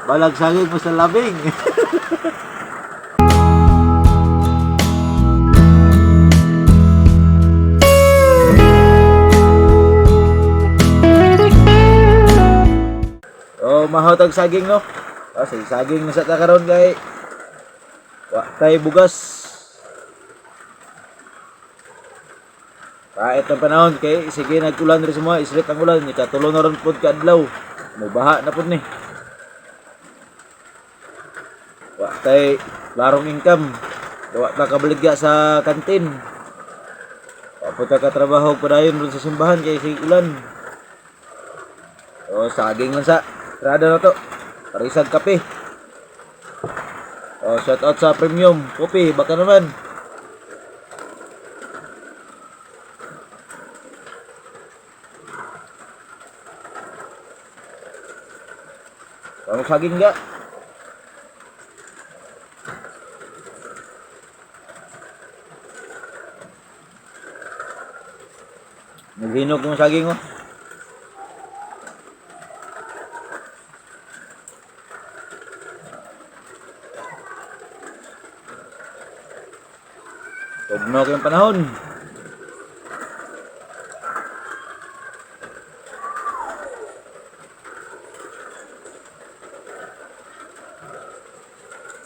Balag saging mo sa labing. Oh, mahaw tag saging, no? Ah, sige, saging na sa ta karon kay wa tay bugas. Pait ang panahon kay sige nag-ulan rin sa mga islit ang ulan, ikatulo na ron pod kaadlaw. Mubaha na pod ni. Wa tay larong income. Wa ta kabaligya sa kantin. Wa po ta katrabaho padayon ron sa simbahan kay sige ulan. O saging lang sa trada na to. Parisag kape. O shout out sa Premium Coffee, baka naman. Kamu saging ga? Naghinog yung saging, oh. Tugnaw kayong panahon.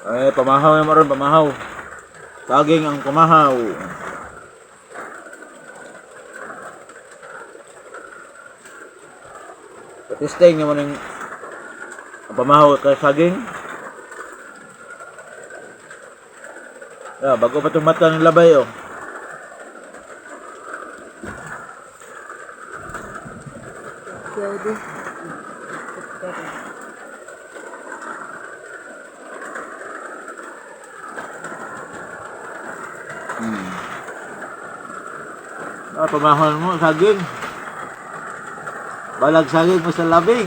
Ay, pamahaw na maron, pamahaw. Saging ang pamahaw. Testing naman ang pamahaw kay saging. Ah, bago pa tumata ng labay, oh. Pwede. Ah, pamahal mo, saging. Balag saging mo sa labing.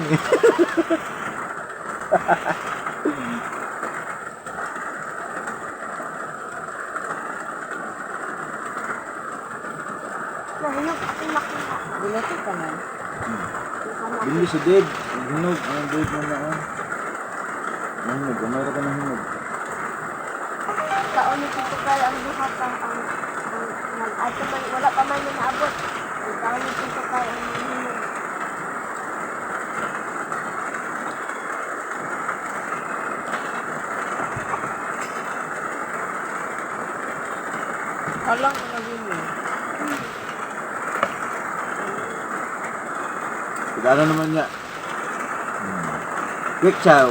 Nahilog ako nakuha. Bulato ka man. Bili si Dave. Hinog. Ang Dave mo na, oh. Hinog. Ano ka na hinog? Kaon ni Tito Carl ang duha pa ang nag-ato man wala pa man na naabot. Ang kaon ni Tito Carl ang hinog. Alang ko na din eh. Pagano naman niya? Quick chow.